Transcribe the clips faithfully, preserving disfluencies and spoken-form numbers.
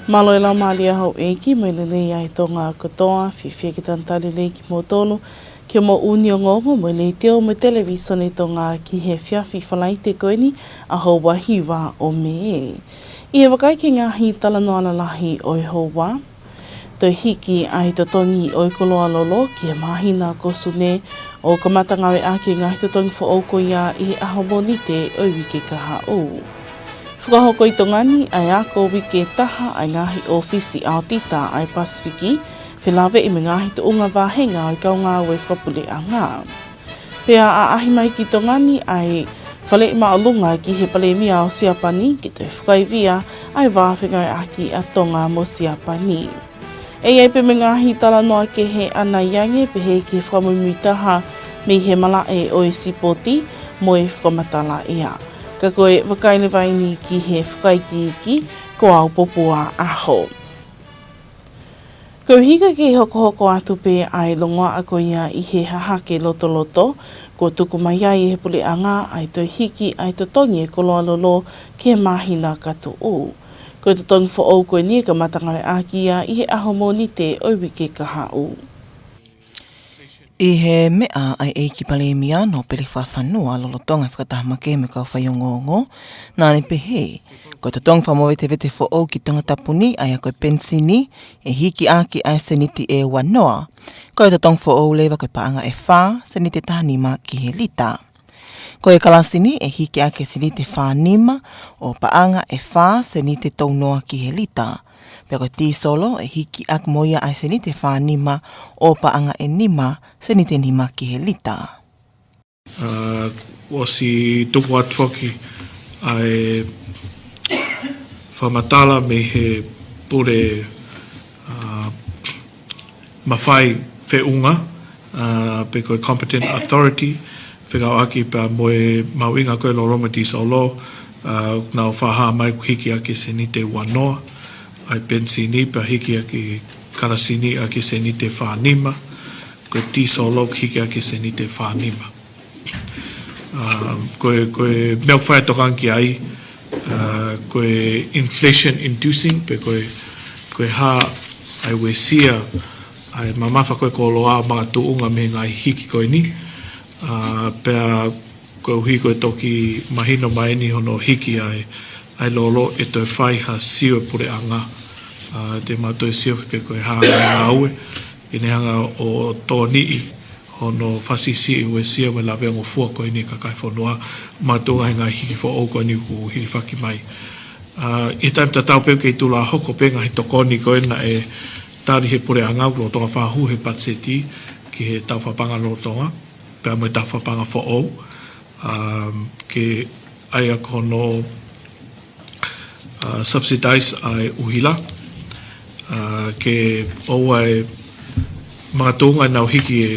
Mālō e laumālie ʻa houʻeiki mo e lelei ʻa e Tonga kotoa, fiefia ke talitali lelei kimoutolu ki hoʻomou ongoongo mo e Letiō mo e Televīsone Tonga ki he efiafi Falaite ko eni ʻa e houa hiva ʻo Mē. ʻI he vakai ki he ngaahi talanoa lalahi ʻo e houa, toe hiki ʻa e totongi ʻo e koloa lolo ki he māhina ko Sune, ʻo kamata ngāueʻaki e ngaahi totongi foʻou ko ia ʻi he ʻaho Mōnite ʻo e uike kahaʻu. Fakahoko ʻi Tonga ni ʻa e ako uike ʻe taha ʻa e ngaahi ʻōfisi ʻaotita ʻa e Pasifiki, felāveʻi mo e ngaahi tuʻunga vāhenga ʻo e kau ngāue fakapuleʻanga. Pea ʻaʻahi mai ki Tonga ni ʻa e Faleʻi Māʻolunga ki he Palēmia ʻo Siapani ke toe fakaivia ʻa e vā fengāueʻaki ʻa Tonga mo Siapani. ʻE ʻi ai pē mo e ngaahi talanoa kehe ʻanai ange pehē ki he fakamuimui taha mei he malaʻe ʻo e sipoti mo e fakamatala ʻea. Ka ko e vakai leva eni ki he fakaikiiki, ko au Popua ʻAho. Koeʻuhi ka ke hokohoko atu pē ʻa e longoaʻa ko ia ʻi he hahake lotoloto, kuo tuku mai ai ʻe he puleʻanga ʻa e toe hiki ʻa e totongi e koloa lolo ki he māhina ka tuʻu. Ko e totongi foʻou ko eni ʻe kamata ngāueʻaki ia ʻi he ʻaho Mōnite ʻo e uike kahaʻu. ʻI he meʻa ʻa e ʻEiki Palēmia Nōpele Fakafanua lolotonga e fakataha makehe mo e kau faiongoongo, naʻá ne pehē, ko e totongi fakamovetevete foʻou ki Tongatapu ni ʻa ia ko e penisini, ʻe hiki ʻaki ʻa e seniti ʻe ua noa. Ko e totongi foʻou leva ko e paʻanga ʻe fā seniti ʻe taha nima ki he lita. Ko e kalasini ʻe hiki ʻaki e seniti ʻe fā nima ʻo paʻanga ʻe fā seniti ʻe tolu noa ki he lita. Pea ko e tīsolo ʻe hiki ʻaki mo ia ʻa e seniti ʻe fā nima ʻo paʻanga ʻe nima seniti ʻe nima ki he lita. ʻA, ʻosi tuku atu foki ʻa e fakamatala mei he pule, ʻa, mafai feʻunga, ʻa, pe ko e competent authority, fekauʻaki pea mo e mahuʻinga ko e lolo mo e tīsolo, ʻa, naʻa nau fakahā mai kuo hiki ʻaki e seniti ʻe ua noa ʻa e penisini pea hiki ʻaki e kalasini ʻaki e seniti ʻe fā nima, ko e tīsolo kuo hiki ʻaki e seniti ʻe fā nima. ʻA, ko e, ko e meʻa ʻoku fai e tokanga ki ai, ʻa, ko e inflation inducing, pe ko e, ko e hā ʻa e uesia ʻa e mamafa ko e koloa makatuʻunga mei he ngaahi hiki ko eni. ʻA, pea koeʻuhi ko e toki mahino mai eni hono hiki ʻa e, ʻa e lolo, ʻe toe fai ha sio ʻa e puleʻanga. ʻA, te mau toe sio pe ko e hā e ngāue ke ne hanga ʻo tokoniʻi hono fakasiʻisiʻi e uesia mo e laveangofua ko eni ʻa e kakai e fonua, makatuʻunga he ngaahi hiki foʻou ko eni kuo hilifaki mai. ʻA, ʻi he taimi tatau pē ʻoku kei tuʻulahoko pē ngaahi tokoni ko ena ʻe tali ʻe he puleʻanga ʻoku lolotonga fakahū he patiseti ki he tau fakapaʻanga lolotonga, pea mo e tau fakapaʻanga foʻou, ʻa, ke ʻai ʻaki hono, ʻa, subsidize ʻa e ʻuhila, ʻa, ke ʻoua ʻe makatuʻunga ʻenau hiki e,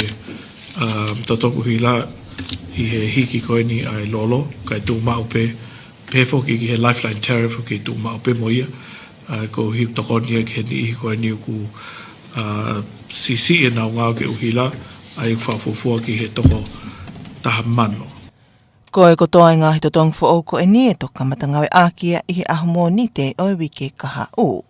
ʻa, totongi ʻuhila ʻi he hiki ko eni ʻa e lolo, kae tuʻu maʻu pē, pehē foki ki he lifeline tariff ʻoku kei tuʻu maʻu pē mo ia, ʻa, koeʻuhi ʻoku tokoni ia ki he niʻihi ko eni ʻoku, ʻa, siʻisiʻi ʻenau ngāue ki he ʻuhila, ʻa ia ʻoku fakafuofua ki he toko taha mano. Ko e kotoa e ngaahi totongi foʻou ko eni ʻe toki kamata ngāueʻaki ia ʻi he ʻaho Mōnite ʻo e uike kahaʻu.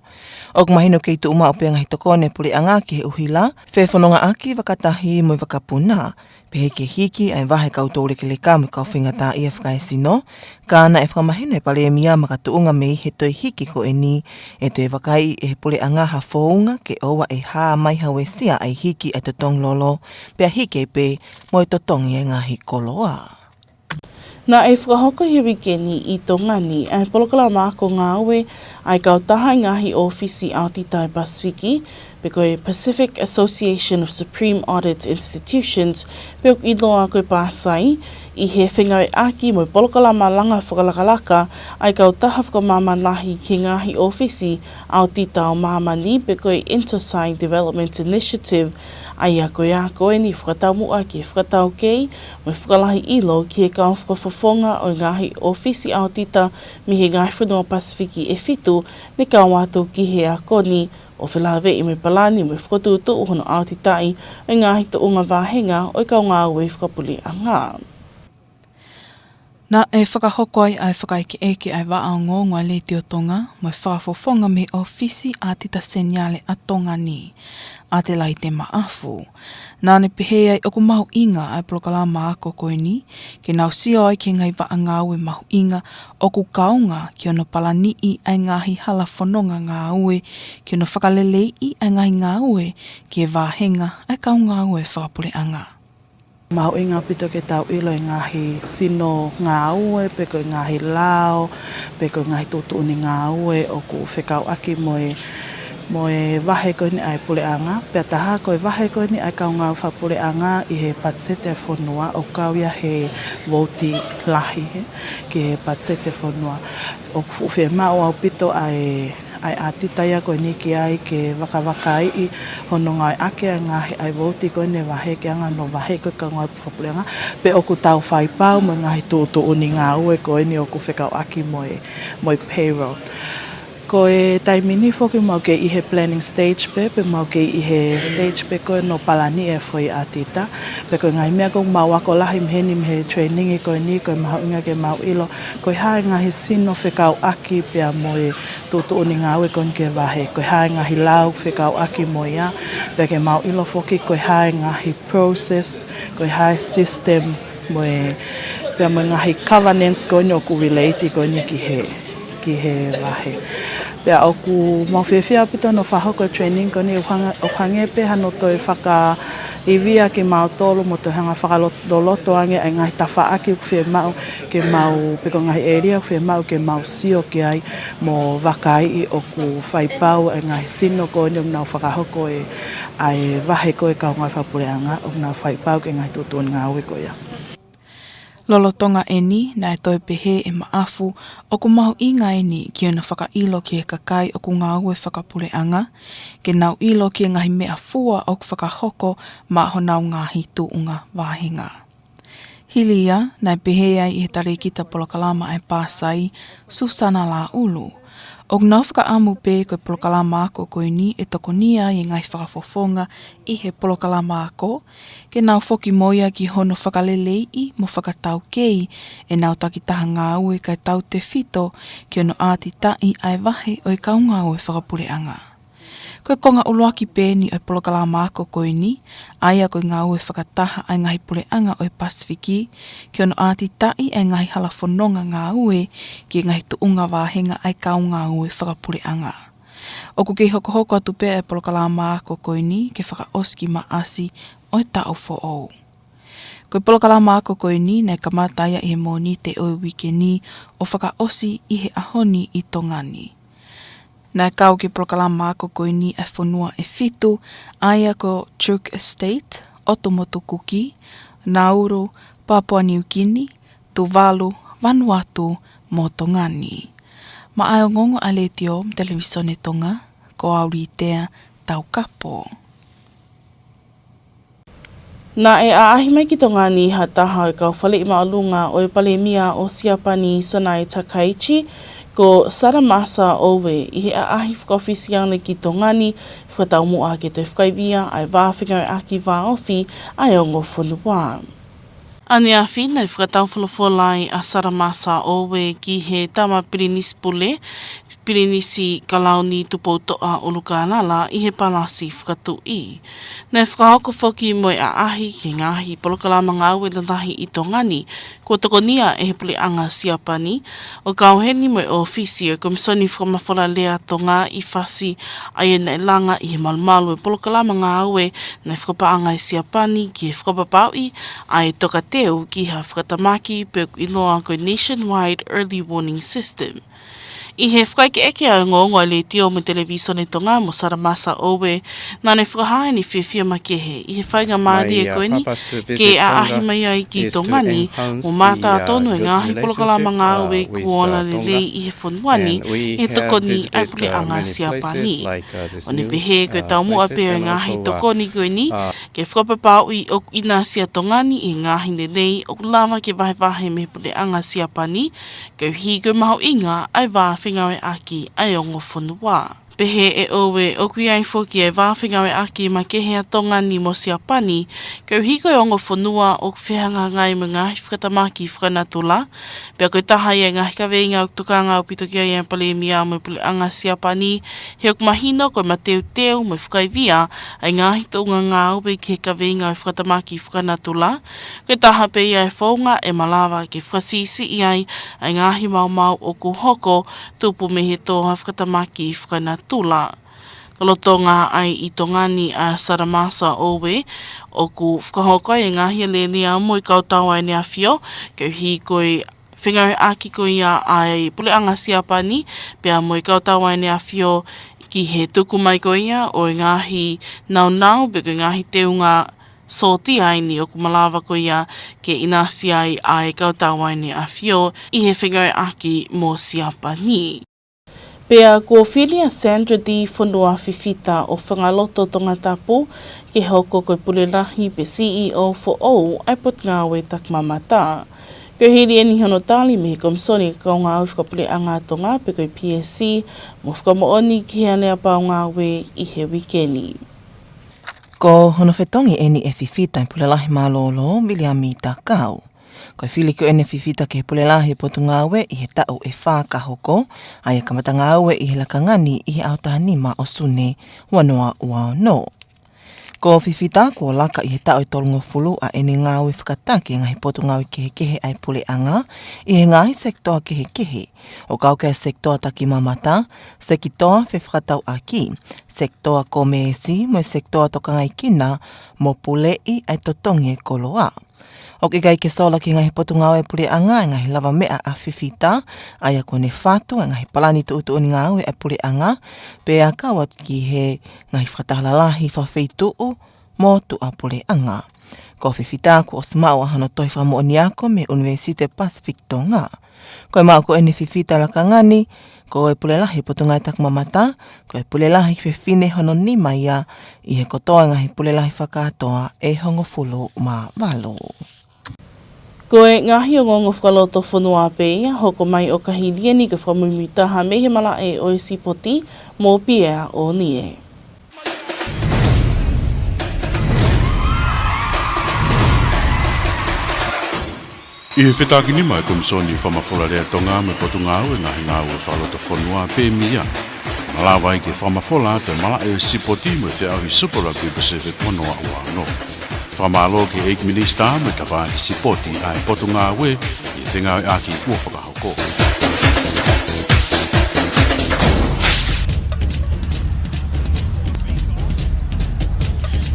ʻOku mahino kei tuʻu maʻu pē ngaahi tokoni ʻa e puleʻanga ki he ʻuhila, fefonongaʻaki vakatahi mo e vakapuna, pehē ki he hiki ʻa e vahe kau toulekeleka mo e kau faingataʻaʻia fakaesino, ka naʻe fakamahino ʻe he Palēmia makatuʻunga mei he toe hiki ko eni, ʻe toe vakaiʻi ʻe he puleʻanga ha founga ke ʻoua ʻe hā mai ha uesia ʻa e hiki ʻa e totongi lolo, pea hiki ai pē mo e totongi ʻa e ngaahi koloa. Naʻe fakahoko ʻi he uike ni ʻi Tonga ni ʻa e polokalama ako ngāue ʻa e kautaha ʻi he ngaahi ʻōfisi ʻaotita ʻa e Pasifiki, pe ko e Pacific Association of Supreme Audit Institutions, pe ʻoku ʻiloa ko e PASAI, ʻi he fengāueʻaki mo e polokalama langa fakalakalaka ʻa e kautaha fakamāmani lahi ki he ngaahi ʻōfisi ʻaotita ʻo māmani, pe ko e INTOSAI Development Initiative, ʻa ia ko e ako eni fakataumuʻa ki he fakataukei mo e fakalahi ʻilo ki he kau fakafofonga ʻo e ngaahi ʻōfisi ʻaotita mei he ngaahi fonua Pasifiki ʻe fitu ne kau atu ki he ako ni, ʻo felāveʻi mo e palani mo e fokotuʻutuʻu hono ʻaotitaʻi ʻo e ngaahi tuʻunga vāhenga ʻo e kau ngāue fakapuleʻanga. Naʻe fakahoko ai ʻa e fakaʻekeʻeke ʻa e vaʻa ongoongo ʻa e Letiō Tonga mo e fakafofonga mei he ʻōfisi ʻa ʻAtita Seniale ʻa Tonga ni, ʻAtelaite Maʻafu. Naʻa ne pehē ai ʻoku mahuʻinga ʻa e polokalama ako ko eni ke nau sio ai ki he ngaahi vaʻa ngāue mahuʻinga ʻoku kaunga ki hono palaniʻi ʻa e ngaahi hala fononga ngāue, ki hono fakaleleiʻi ʻa e ngaahi ngāue ki he vāhenga ʻa e kau ngāue fakapuleʻanga. Mahuʻinga ʻaupito ke tau ʻilo e ngaahi sino ngāue, pe ko e ngaahi lao, pe ko e ngaahi tuʻutuʻuni ngāue ʻoku fekauʻaki mo e, mo e vahe ko eni ʻa e puleʻanga. Pea taha ko e vahe ko eni ʻa e kau ngāue fakapuleʻanga ʻi he patiseti ʻa e fonua, ʻoku kau ia he vouti lahi he, ki he patiseti ʻa e fonua. ʻOku fuʻu fiemaʻu ʻaupito ʻa e, ʻa e ʻatita ia ko eni ki ai ke vakavakaiʻi hono ngāueʻaki ʻa e ngaahi ʻa e vouti ko eni ʻa e vahe ke anga hono vahe ko e kau ngāue fakapuleʻanga, pe ʻoku tau faipau mo e ngaahi tuʻutuʻuni ngāue ko eni ʻoku fekauʻaki mo e, mo e payroll. Ko e taimi ni foki mau kei ʻi he planning stage pē, pea mau kei ʻi he stage pē ko ē hono palaniʻi e foʻi ʻatita. Pea ko e ngaahi meʻa ʻoku mau ako lahi mei heni mei he training ko eni, ko e mahuʻinga ke mau ʻilo ko e hā e ngaahi sino fekauʻaki pea mo e tuʻutuʻuni ngāue ko eni ki he vahe. Ko e hā e ngaahi lao fekauʻaki mo ia, pea ke mau ʻilo foki ko e hā e ngaahi process, ko e hā e system mo e, pea mo e ngaahi governance ko eni ʻoku relate ko eni ki he, ki he vahe. Pea ʻoku mau fiefia ʻaupito hono fakahoko e training ko eni ʻo hanga-, ʻo hangē pē hano toe fakaivia kimautolu mo toe hanga fakaloloto ange ʻa e ngaahi tafaʻaki ʻoku fiemaʻu ke mau, pe ko e ngaahi ʻēlia ʻoku fiemaʻu ke mau sio ki ai mo vakaiʻi ʻoku faipau e ngaahi sino ko eni ʻoku nau fakahoko e, ʻa e vahe ko e kau ngāue fakapuleʻanga ʻoku nau faipau ki he ngaahi tuʻutuʻuni ngāue ko ia. Lolotonga eni, naʻe toe pehē ʻe Maʻafu ʻoku mahuʻinga eni ki hono fakaʻilo ki he kakai ʻoku ngāue fakapuleʻanga, ke nau ʻilo ki he ngaahi meʻafua ʻoku fakahoko maʻa honau ngaahi tuʻunga vāhenga. Hili ia, naʻe pehē ai ʻe he talēkita polokalama ʻa e Pāsai, Susana Lāʻulu, ʻoku nau fakaʻamu pē ko e polokalama ako ko eni ʻe tokonia ai e ngaahi fakafofonga ʻi he polokalama ako, ke nau foki mo ia ki hono fakaleleiʻi mo fakataukei ʻenau takitaha ngāue kae tautefito ki hono ʻatitaʻi ʻa e vahe ʻo e kau ngāue fakapuleʻanga. Ko e konga ʻuluaki pē eni ʻo e polokalama ako ko eni, ʻa ia ko e ngāue fakataha ʻa e ngaahi puleʻanga ʻo e Pasifiki, ki hono ʻatitaʻi ʻa e ngaahi hala fononga ngāue ki he ngaahi tuʻunga vāhenga ʻa e kau ngāue fakapuleʻanga. ʻOku kei hokohoko atu pē ʻa e polokalama ako ko eni ke fakaʻosi ki Maʻasi ʻo e taʻu foʻou. Ko e polokalama ako ko eni naʻe kamata ia ʻi he Mōnite ʻo e uike ni ʻo fakaʻosi ʻi he ʻaho ni ʻi Tonga ni. Naʻe kau ki he polokalama ako ko eni ʻa e fonua ʻe fitu, ʻa ia ko Chuuk Estate, ʻOtu Motu Kuki, Nauru, Papua Niukini, Tuvalu, Vanuatu, mo Tonga ni. Maʻa e ongoongo ʻa e Letiō mo e Televīsone Tonga, ko au Litea Taukapo. Naʻe ʻaʻahi mai ki Tonga ni ha taha ʻo e kau faleʻi māʻolunga ʻo e Palēmia ʻo Siapani, Sanae Takaichi, ko Sadamasa Oe, ʻi he ʻaʻahi fakaʻofisiale ki Tonga ni, fakataumuʻa ke toe fakaivia ʻa e vā fengāueʻaki vāofi ʻa e ongo fonua. ʻAneafi naʻe fakataufolofola ai ʻa Sadamasa Oe ki he Tama Pilinisi Pule, Pilinisi Kalauni Tupoutoʻa ʻUlukālala ʻi he Palasi Fakatuʻi. Naʻe fakahoko foki mo e ʻaʻahi ki he ngaahi polokalama ngāue lalahi ʻi Tonga ni, kuo tokonia ʻe he Puleʻanga Siapani, ʻo kau heni mo e ʻōfisi ʻo e Komisoni Fakamafola Lea Tonga ʻi Fasi, ʻa ia naʻe langa ʻi he malumalu e polokalama ngāue naʻe fakapaʻanga ʻe Siapani ki he fakapapauʻi ʻa e tokateu ki ha fakatamaki pe ʻoku ʻiloa ko e Nationwide Early Warning System. ʻI he fakaʻekeʻeke ʻa e ongoongo ʻa e Letiō mo e Televīsone Tonga mo Sadamasa Oe, naʻa ne fakahā ʻene fiefia makehe ʻi he faingamālie ko eni ke ʻaʻahi mai ai ki Tonga ni, mo mātā tonu e ngaahi polokalama ngāue kuo ola lelei ʻi he fonua ni, ʻi he tokoni ʻa e Puleʻanga Siapani. ʻO ne pehē ko e taumuʻa pē ʻo e ngaahi tokoni ko eni, ke fakapapauʻi ʻoku ʻinasi ʻa Tonga ni ʻi he ngaahi lelei ʻoku lava ke vahevahe mei he Puleʻanga Siapani, koeʻuhi ko e mahuʻinga ʻa e vā fengāueʻaki ʻa e ongo fonua. Pehē ʻe ʻOue, ʻoku ʻi ai foki e vā fengāueʻaki makehe ʻa Tonga ni mo Siapani, koeʻuhi ko e ongo fonua ʻoku fehangahangai mo e ngaahi fakatamaki fakanatula. Pea ko e taha ia e ngaahi kaveinga ʻoku tokanga ʻaupito ki ai ʻa e Palēmia mo e Puleʻanga Siapani, he ʻoku mahino ko e mateuteu mo e fakaivia ʻa e ngaahi tuʻunga ngāue ki he kaveinga ʻo e fakatamaki fakanatula. Ko e taha pē ia e founga ʻe malava ke fakasiʻisiʻi ai ʻa e ngaahi maumau ʻoku hoko tupu mei he tō ha fakatamaki fakanatula. Lolotonga ʻa e ʻi Tonga ni ʻa Sara Masa ʻOue, ʻoku fakahoko ai e ngaahi alēlea mo e kau tau ʻa ʻEne ʻAfio, koeʻuhi ko e fengāueʻaki ko ia ʻa e Puleʻanga Siapani, pea mo e kau tau ʻa ʻEne ʻAfio ki he tuku mai ko ia ʻo e ngaahi naunau, pe ko e ngaahi teunga sōtia ʻeni ʻoku malava ko ia ke ʻinasi ai ʻa e kau tau ʻa ʻEne ʻAfio ʻi he fengāueʻaki mo Siapani. Pea kuo fili ʻa Sandra D Fonua Fifita ʻo Fangaloto Tongatapu ke hoko ko e Pule Lahi pe C E O foʻou ʻa e Potungāue Takimamata. Ko e hili ʻeni hono tali mei he Komisoni Kau Ngāue Fakapuleʻanga Tonga pe ko e P S C mo fakamoʻoni ki he aleapau ngāue ʻi he uike ni. Ko hono fetongi ʻeni ʻe Fifita ʻi he Pule Lahi mālōlō, Viliami Takau. Ko e fili ko ʻeni ʻe Fifita ki he Pule Lahi ʻo e Potungāue ʻi he taʻu ʻe fā ka hoko, ʻa ia kamata ngāue ʻi he lakanga ni ʻi he ʻaho taha nima ʻo Sune, ua noa ua ono. Ko Fifita kuo laka ʻi he taʻu ʻe tolungofulu ʻa ʻene ngāue fakataha ki he ngaahi potungāue kehekehe ʻa e Puleʻanga, ʻi he ngaahi sekitoa kehekehe, ʻo kau ki ai e sekitoa takimamata, sekitoa fefakatauʻaki, sekitoa kōmesi, mo e sekitoa tokangaekina mo puleʻi ʻa e totongi e koloa. ʻOku ʻikai ke sola ki he ngaahi potungāue ʻa e Puleʻanga e ngaahi lavameʻa ʻa Fifita, ʻa ia ko ʻene fatu e ngaahi palani tuʻutuʻuni ngāue ʻa e Puleʻanga, pea kau atu ki he ngaahi fakataha lalahi fakafeituʻu mo tuʻapuleʻanga. Ko Fifita kuo ʻosi maʻu ʻa hono tohi fakamoʻoni ako mei he ʻUnivēsiti Pasifiki Tonga. Ko e maʻu ko ʻeni ʻe Fifita ʻi he lakanga ni, ko e Pule Lahi ʻo e Potungāue Takimamata, ko e Pule Lahi Fefine hono nima ia ʻi he kotoa e ngaahi Pule Lahi fakakātoa ʻe hongofulu mā valu. Ko e ngaahi ongoongo fakalotofonua pē ia, hoko mai ʻo ka hili ʻeni ko e fakamuimuitaha mei he malaʻe ʻo e sipoti mo Pia ʻOnie. ʻI he fetākinima ʻa e Komisoni Fakamafola Lea Tonga mo e Potungāue Ngaahi Ngāue Fakalotofonua pe mia, malava ai ke fakamafola atu e malaʻe ʻo e sipoti mo e feʻauhi Super Rugby Pacific ua noa ua ono. Fakamālō ki he ʻEiki Minisitā mo e tafaʻaki sipoti ʻa e Potungāue ʻi he fengāueʻaki kuo fakahoko.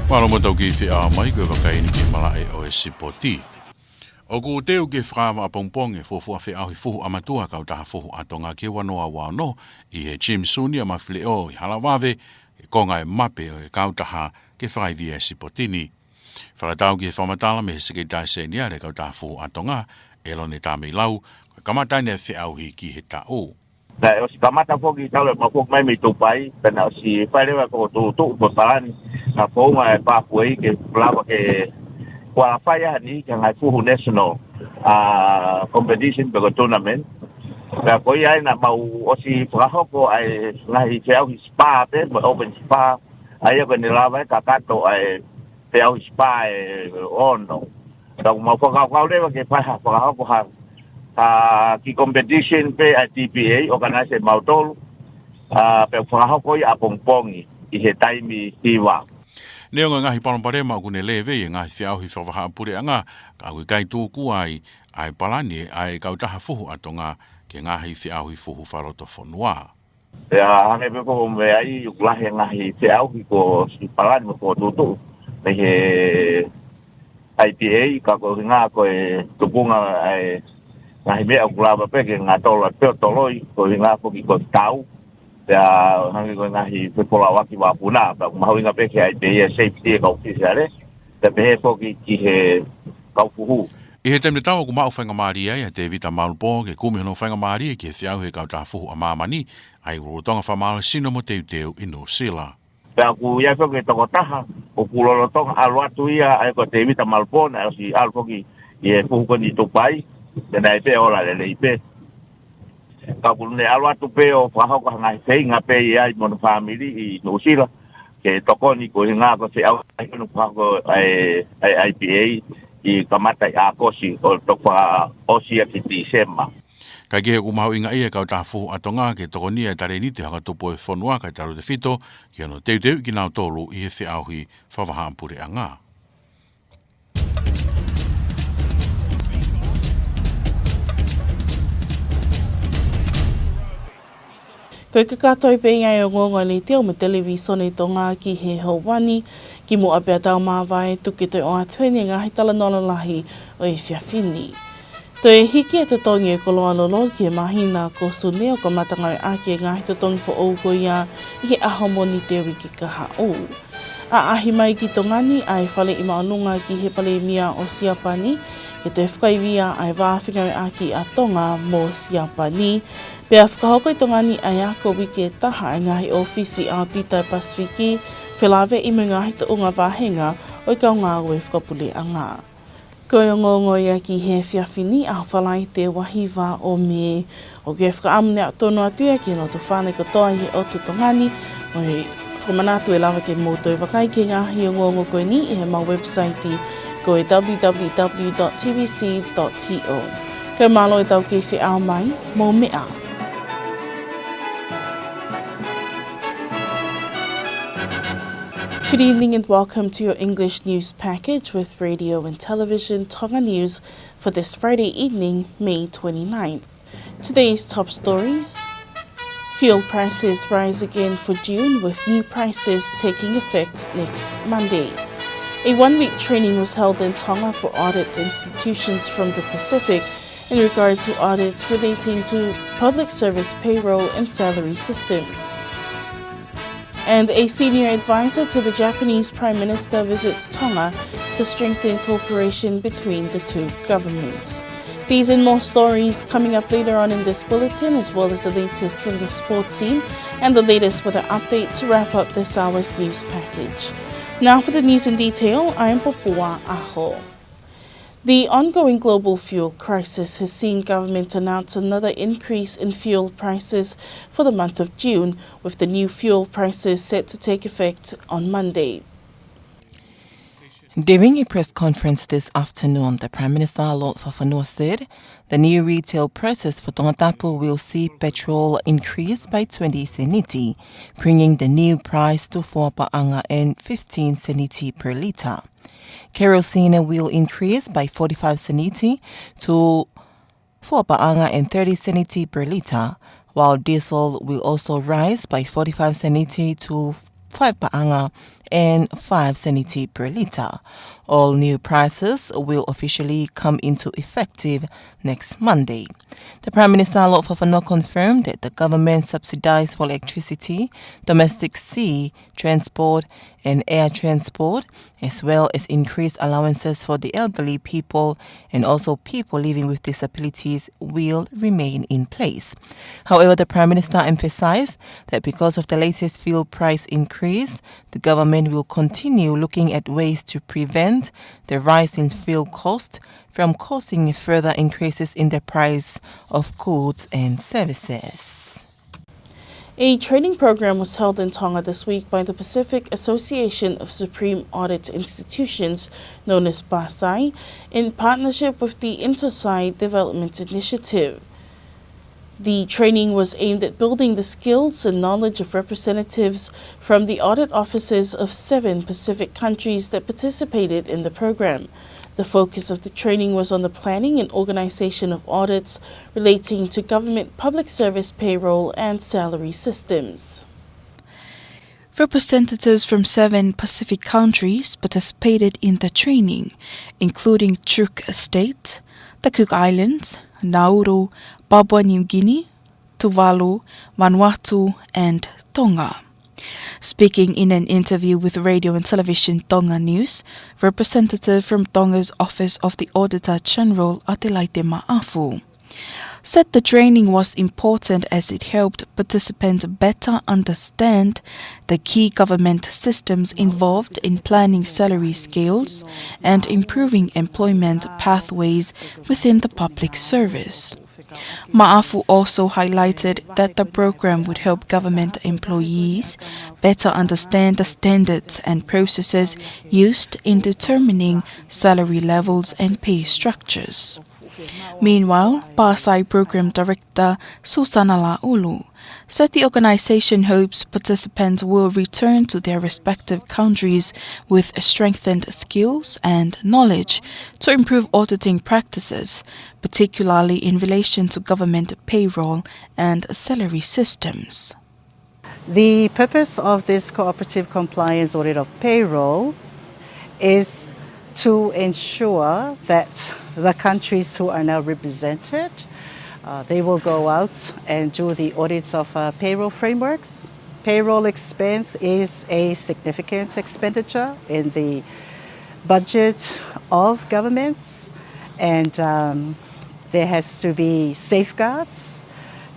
Mālō mo tau kiʻi feʻao mai, ko e vakai ʻeni ki he malaʻe ʻo e sipoti. ʻOku teu ke fakaava ʻapongipongi e fuofua feʻauhi fuhu ʻa mātuʻa kautaha fuhu ʻa Tonga ki he ua noa ua ono ʻi he Gym Suni ʻa Mafileʻo ʻi Halavave, ʻi he konga e mape ʻo e kautaha ke fakaivia e sipoti ni. Fakatatau ki he fakamatala mei he Sekelitali Seniale ʻo e kautaha fuhu ʻa Tonga, ʻElone Tameilau, ko e kamata ʻeni e feʻauhi ki he taʻu. Naʻe ʻosi kamata foki talu e mau foki mai mei Tupai, pea naʻe ʻosi fai leva e fokotuʻutuʻu mo e palani, naʻe founga e pathway ke lava ke qualify ʻa e niʻihi ki he ngaahi fuhu national, ah, competition pe ko e tournament. Pea ko ia ai naʻa mau ʻosi fakahoko ʻa e ngaahi feʻauhi spa pē, mo e open spa, ʻa ia ko ʻene lava ai kakato ʻa e feʻauhi spa ʻe ono. Ka ʻoku mau fakakaukau leva ke fai ha fakahoko ha, ha kiʻi competition pē ʻa e T P A, organize ʻe mautolu, ah, pea fakahoko ia ʻapongipongi ʻi he taimi hiva. Neongo e ngaahi palopalema ʻoku ne lēvei e ngaahi feʻauhi fakavahaʻapuleʻanga, ka ʻoku ʻikai tuku ai ʻa e palani ʻa e kautaha fuhu ʻa Tonga ki he ngaahi feʻauhi fuhu fakalotofonua. Pea hangē pē ko e meʻa ʻoku lahi e ngaahi feʻauhi kuo ʻosi palani mo fokotuʻutuʻu mei he I P A, ka ko e ʻuhinga ko e tupunga ʻa e ngaahi meʻa ʻoku lava pē ke ngātolo atu pē ʻo toloi, ko e ʻuhinga foki ko e tau, pea hangē ko e ngaahi fepolauʻaki vakapuna, pea ʻoku mahuʻinga pē ki he I P A e safety e kau ʻōfisiale, pea pehē foki ki he kau fuhu. ʻI he taimi tatau ʻoku maʻu faingamālie ai ʻa Tevita Malupō ke kumi hono faingamālie ki he feʻauhi e kautaha fuhu ʻa māmani, ʻa ia ʻoku lolotonga fakamālohisino mo teuteu ʻi Nuʻusila. Pea ʻoku ʻi ai foki e tokotaha ʻoku lolotonga ʻalu atu ia, ʻa ia ko Tevita Malupō, naʻe ʻosi ʻalu foki ʻi he fuhu ko ʻeni ʻi Tupai, pea naʻe pē ola lelei pē. Ka ʻoku ne ʻalu atu pē ʻo fakahoko ha ngaahi feinga pē ia ʻi hono fāmili ʻi Nuʻusila ke tokoni ko e ngaahi ko e feʻauhi ʻo ne fakahoko ʻa e, ʻa e I P A ʻi he kamata ʻi ʻAokosi ʻo toki fakaʻosi ia ki Tīsema. Kae kehe ʻoku mahuʻingaʻia e kautaha fuhu ʻa Tonga ke tokoniʻi e talēniti ʻo e hako tupu ʻo e fonua kae tautautefito ki hono teuteuʻi kinautolu ʻi he feʻauhi fakavahaʻapuleʻanga. Ko e kakato pē ia e ongoongo ʻa e Letiō mo e Televīsone Tonga ki he houa ni, kimuʻa pea tau māvae, tuku ke toe ʻoatu heni e ngaahi talanoa lalahi ʻo e efiafi ni. Toe hiki e totongi e koloa lolo ki he māhina ko Sune ʻo kamata ngāueʻaki e ngaahi totongi foʻou ko ia ʻi he ʻaho Mōnite uike kahaʻu. ʻAʻahi mai ki Tonga ni ʻa e Fale ʻi Māʻolunga ki he Palēmia ʻo Siapani, ke toe fakaivia ʻa e vā fengāueʻaki ʻa Tonga mo Siapani. Pea fakahoko ʻi Tonga ni ʻa e ako uike ʻe taha ʻa e ngaahi ʻōfisi ʻaotita ʻa e Pasifiki, felāveʻi mo e ngaahi tuʻunga vāhenga ʻo e kau ngāue fakapuleʻanga. Ko e ongoongo ia ki he efiafi ni, ʻaho Falaite, ua hiva ʻo Mē. ʻOku ou fakaʻamu ne aʻu tonu atu ia ki he loto fānau kotoa ʻi he ʻotu Tonga ni, mo e fakamanatu ʻe lava ke mou toe vakai ki he ngaahi ongoongo ko eni ʻi heʻemau website ko e W W W dot T B C dot T O. Kae mālō e tau kei feʻao mai, mou meʻa. Good evening and welcome to your English news package with Radio and Television Tonga News for this Friday evening, May twenty-ninth. Today's top stories. Fuel prices rise again for June, with new prices taking effect next Monday. A one-week training was held in Tonga for audit institutions from the Pacific in regard to audits relating to public service payroll and salary systems. And a senior advisor to the Japanese Prime Minister visits Tonga to strengthen cooperation between the two governments. These and more stories coming up later on in this bulletin, as well as the latest from the sports scene and the latest weather update to wrap up this hour's news package. Now for the news in detail, I am Popua ʻAho. The ongoing global fuel crisis has seen government announce another increase in fuel prices for the month of June, with the new fuel prices set to take effect on Monday. During a press conference this afternoon, the Prime Minister, Lord Fakafanua, said the new retail prices for Tongatapu will see petrol increase by twenty seniti, bringing the new price to four paʻanga and fifteen seniti per litre. Kerosene will increase by forty-five seniti to four paʻanga and thirty seniti per litre, while diesel will also rise by forty-five seniti to five paʻanga and five seniti per litre. All new prices will officially come into effective next Monday. The Prime Minister, Lord Fakafanua, confirmed that the government subsidised for electricity, domestic sea transport and air transport, as well as increased allowances for the elderly people and also people living with disabilities will remain in place. However, the Prime Minister emphasised that because of the latest fuel price increase, the government will continue looking at ways to prevent the rise in fuel cost from causing further increases in the price of goods and services. A training program was held in Tonga this week by the Pacific Association of Supreme Audit Institutions, known as PASAI, in partnership with the Intosai Development Initiative. The training was aimed at building the skills and knowledge of representatives from the audit offices of seven Pacific countries that participated in the program. The focus of the training was on the planning and organization of audits relating to government public service payroll and salary systems. Representatives from seven Pacific countries participated in the training, including Chuuk State, the Cook Islands, Nauru, Papua New Guinea, Tuvalu, Vanuatu, and Tonga. Speaking in an interview with Radio and Television Tonga News, representative from Tonga's Office of the Auditor General, Atelaite Maʻafu, said the training was important as it helped participants better understand the key government systems involved in planning salary scales and improving employment pathways within the public service. Maʻafu also highlighted that the program would help government employees better understand the standards and processes used in determining salary levels and pay structures. Meanwhile, Pāsai Program Director Susana Laulu said the organization hopes participants will return to their respective countries with strengthened skills and knowledge to improve auditing practices, particularly in relation to government payroll and salary systems. The purpose of this cooperative compliance audit of payroll is to ensure that the countries who are now represented, uh, they will go out and do the audits of, uh, payroll frameworks. Payroll expense is a significant expenditure in the budget of governments, and, um, there has to be safeguards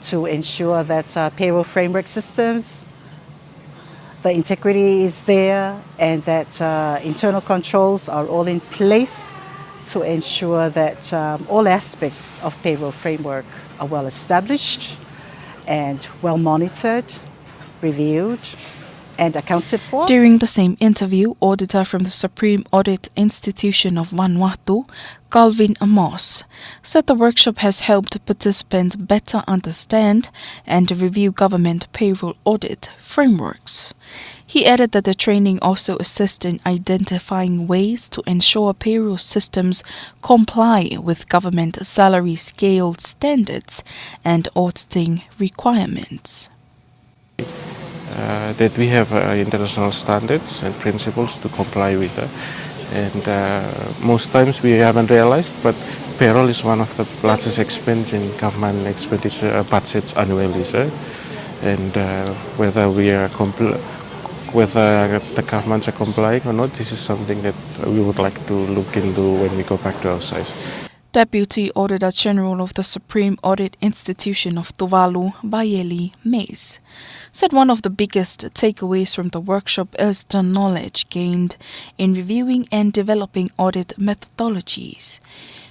to ensure that, uh, payroll framework systems, the integrity is there, and that, uh, internal controls are all in place to ensure that, um, all aspects of payroll framework are well established and well monitored, reviewed, and accounted for. During the same interview, auditor from the Supreme Audit Institution of Vanuatu, Calvin Amos, said the workshop has helped participants better understand and review government payroll audit frameworks. He added that the training also assists in identifying ways to ensure payroll systems comply with government salary scale standards and auditing requirements. Uh, that we have, uh, international standards and principles to comply with. Uh, and, uh, most times we haven't realized, but payroll is one of the largest expense in government expenditure, uh, budgets annually, sir. And, uh, whether we are compl- whether the governments are complying or not, this is something that we would like to look into when we go back to our sites. Deputy Auditor General of the Supreme Audit Institution of Tuvalu, Vaieli Mays, said one of the biggest takeaways from the workshop is the knowledge gained in reviewing and developing audit methodologies.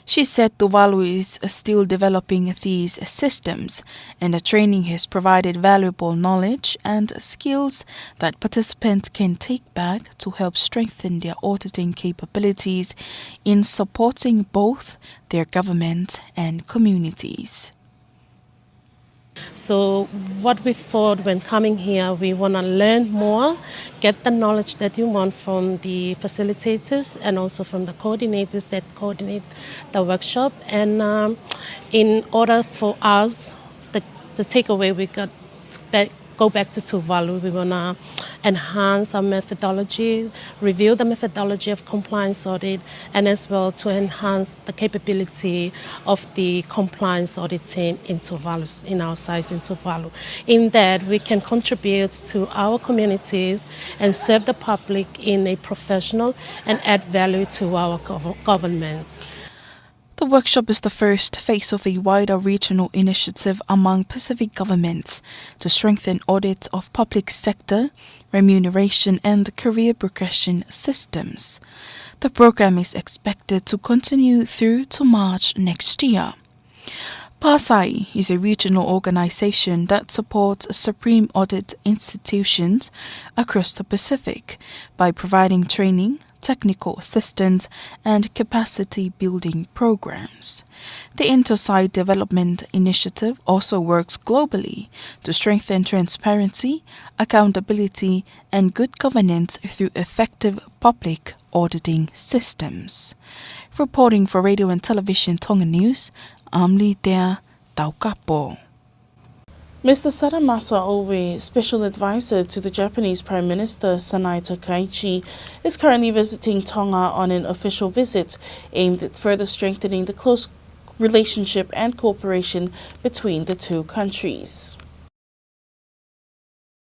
She said Tuvalu is still developing these systems, and the training has provided valuable knowledge and skills that participants can take back to help strengthen their auditing capabilities in supporting both their government and communities. So what we thought when coming here, we want to learn more, get the knowledge that you want from the facilitators and also from the coordinators that coordinate the workshop. And, um, in order for us, the, the takeaway we got back, go back to Tuvalu, we want to enhance our methodology, review the methodology of compliance audit, and as well to enhance the capability of the compliance audit team in Tuvalu, in our sites in Tuvalu, in that we can contribute to our communities and serve the public in a professional and add value to our gov- governments. The workshop is the first phase of a wider regional initiative among Pacific governments to strengthen audit of public sector, remuneration and career progression systems. The program is expected to continue through to March next year. Pāsai is a regional organization that supports supreme audit institutions across the Pacific by providing training, technical assistance, and capacity building programs. The Intosai Development Initiative also works globally to strengthen transparency, accountability, and good governance through effective public auditing systems. Reporting for Radio and Television Tonga News, I'm Litea Taukapo. Mister Sadamasa Oe, Special Advisor to the Japanese Prime Minister Sanae Takaichi, is currently visiting Tonga on an official visit aimed at further strengthening the close relationship and cooperation between the two countries.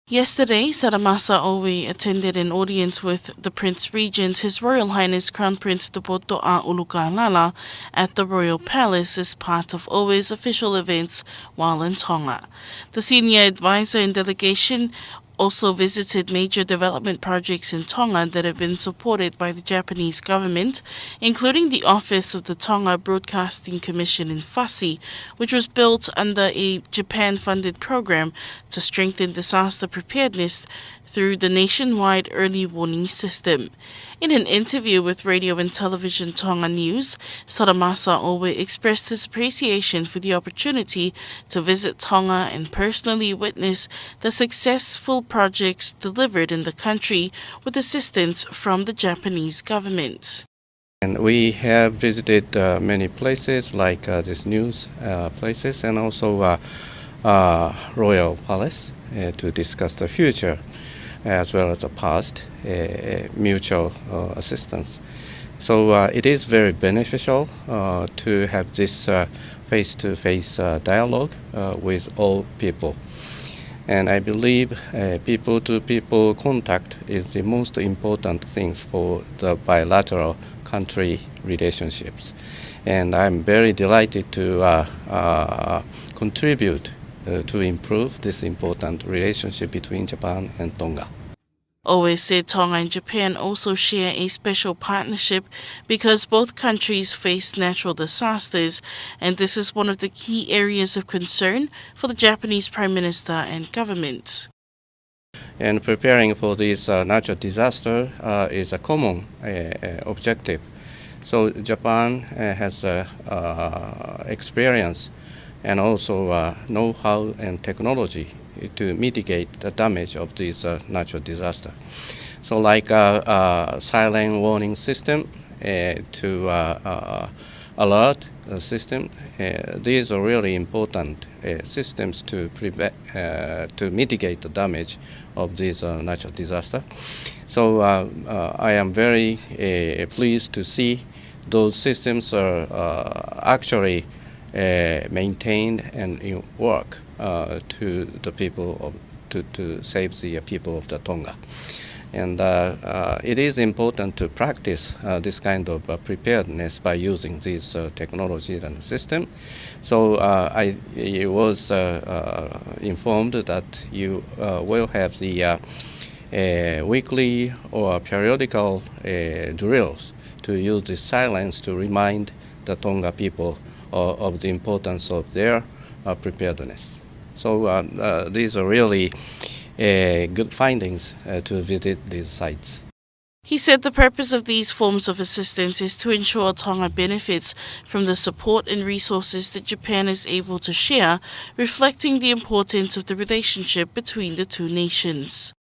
Yesterday, Sadamasa Oe attended an audience with the Prince Regent, His Royal Highness Crown Prince Tupoutoʻa ʻUlukalala, at the Royal Palace as part of Oe's official events while in Tonga. The senior advisor and delegation also visited major development projects in Tonga that have been supported by the Japanese government, including the office of the Tonga Broadcasting Commission in Fasi, which was built under a Japan-funded program to strengthen disaster preparedness through the nationwide early warning system. In an interview with Radio and Television Tonga News, Sadamasa Oe expressed his appreciation for the opportunity to visit Tonga and personally witness the successful projects delivered in the country with assistance from the Japanese government. And we have visited, uh, many places like, uh, this news, uh, places, and also, uh, uh, Royal Palace, uh, to discuss the future as well as the past, uh, mutual, uh, assistance. So, uh, it is very beneficial, uh, to have this, uh, face-to-face, uh, dialogue, uh, with all people. And I believe, uh, people-to-people contact is the most important things for the bilateral country relationships. And I'm very delighted to, uh, uh, contribute, uh, to improve this important relationship between Japan and Tonga. Oe said Tonga and Japan also share a special partnership because both countries face natural disasters, and this is one of the key areas of concern for the Japanese Prime Minister and government. And preparing for this, uh, natural disaster, uh, is a common, uh, uh, objective. So Japan, uh, has, uh, uh, experience and also, uh, know-how and technology to mitigate the damage of this, uh, natural disaster. So like, uh, uh, silent warning system, uh, to, uh, uh, alert, uh, system, uh, these are really important, uh, systems to prevent, uh, to mitigate the damage of this, uh, natural disaster. So, uh, uh, I am very, uh, pleased to see those systems are, uh, actually, uh, maintained and in work, uh, to the people of, to, to save the people of the Tonga. And, uh, uh, it is important to practice, uh, this kind of, uh, preparedness by using these, uh, technologies and system. So, uh, I, I was, uh, uh, informed that you, uh, will have the, uh, uh, weekly or periodical, uh, drills to use the silence to remind the Tonga people of, of the importance of their, uh, preparedness. So, uh, uh, these are really, uh, good findings, uh, to visit these sites. He said the purpose of these forms of assistance is to ensure Tonga benefits from the support and resources that Japan is able to share, reflecting the importance of the relationship between the two nations.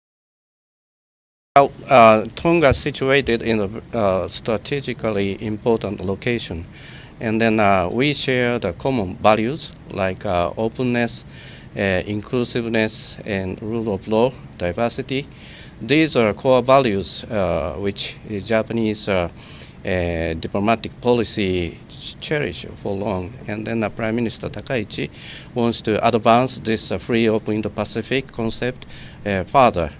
Well, uh, Tonga is situated in a, uh, strategically important location, and then, uh, we share the common values like, uh, openness, uh, inclusiveness, and rule of law, diversity. These are core values, uh, which the Japanese, uh, uh, diplomatic policy ch-, cherish for long. And then, uh, Prime Minister Takaichi wants to advance this, uh, free open Indo-Pacific concept, uh, further.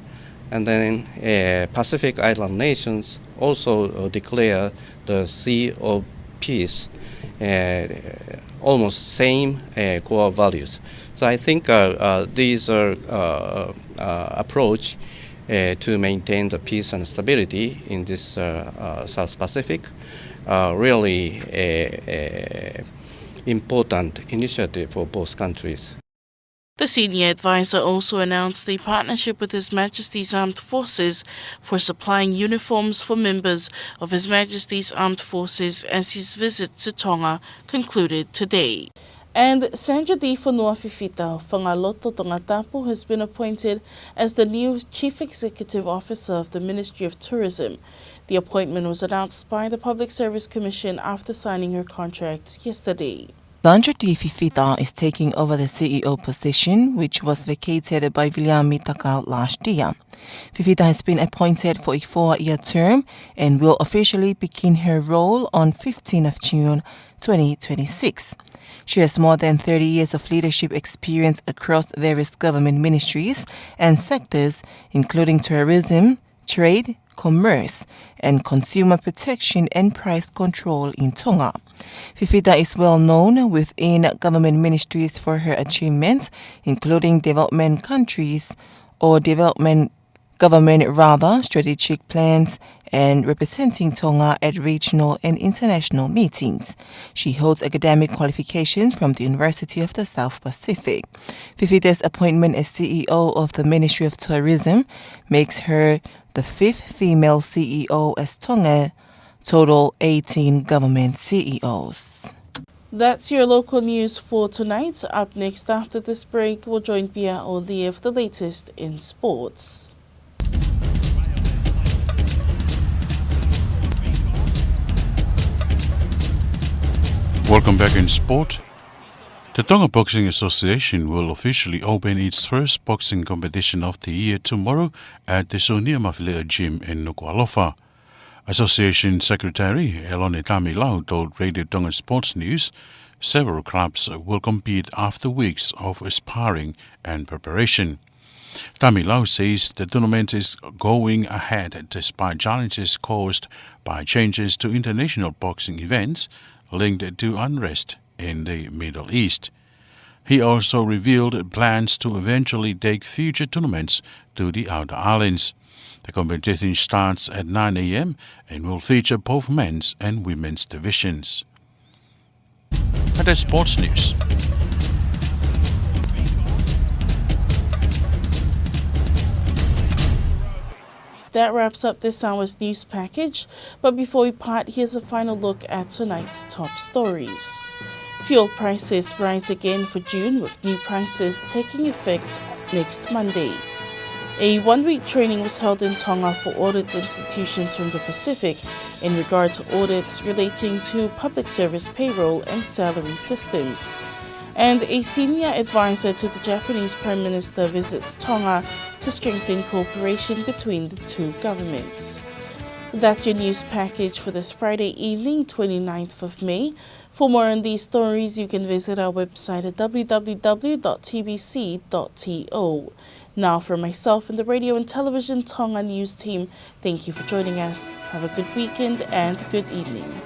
And then, uh, Pacific Island nations also, uh, declare the Sea of Peace, uh, almost same, uh, core values. So I think, uh, uh, these are, uh, uh, approach, uh, to maintain the peace and stability in this, uh, uh, South Pacific, uh, really a, a important initiative for both countries. The senior advisor also announced a partnership with His Majesty's Armed Forces for supplying uniforms for members of His Majesty's Armed Forces as his visit to Tonga concluded today. And Sandra Dee Fonua Fifita of Fangaloto, Tongatapu, has been appointed as the new Chief Executive Officer of the Ministry of Tourism. The appointment was announced by the Public Service Commission after signing her contract yesterday. Sandra Dee Fifita is taking over the C E O position, which was vacated by Viliami Takau last year. Fifita has been appointed for a four-year term and will officially begin her role on fifteenth of June twenty twenty-six. She has more than thirty years of leadership experience across various government ministries and sectors, including tourism, trade, commerce, and consumer protection and price control in Tonga. Fifita is well known within government ministries for her achievements, including development countries, or development, government rather, strategic plans and representing Tonga at regional and international meetings. She holds academic qualifications from the University of the South Pacific. Fifita's appointment as C E O of the Ministry of Tourism makes her the fifth female C E O, as Tonga total eighteen government C E Os. That's your local news for tonight. Up next after this break, we'll join Pia Olie for the latest in sports. Welcome back in sport. The Tonga Boxing Association will officially open its first boxing competition of the year tomorrow at the Sonia Mafileʻo Gym in Nukuʻalofa. Association Secretary ʻElone Tamilau told Radio Tonga Sports News several clubs will compete after weeks of sparring and preparation. Tamilau says the tournament is going ahead despite challenges caused by changes to international boxing events linked to unrest in the Middle East. He also revealed plans to eventually take future tournaments to the outer islands. The competition starts at nine a.m. and will feature both men's and women's divisions. And that's sports news. That wraps up this hour's news package, but before we part, here's a final look at tonight's top stories. Fuel prices rise again for June, with new prices taking effect next Monday. A one-week training was held in Tonga for audit institutions from the Pacific in regard to audits relating to public service payroll and salary systems. And a senior advisor to the Japanese Prime Minister visits Tonga to strengthen cooperation between the two governments. That's your news package for this Friday evening, twenty-ninth of May. For more on these stories, you can visit our website at w w w dot t b c dot t o. Now, from myself and the Radio and Television Tonga News team, thank you for joining us. Have a good weekend and good evening.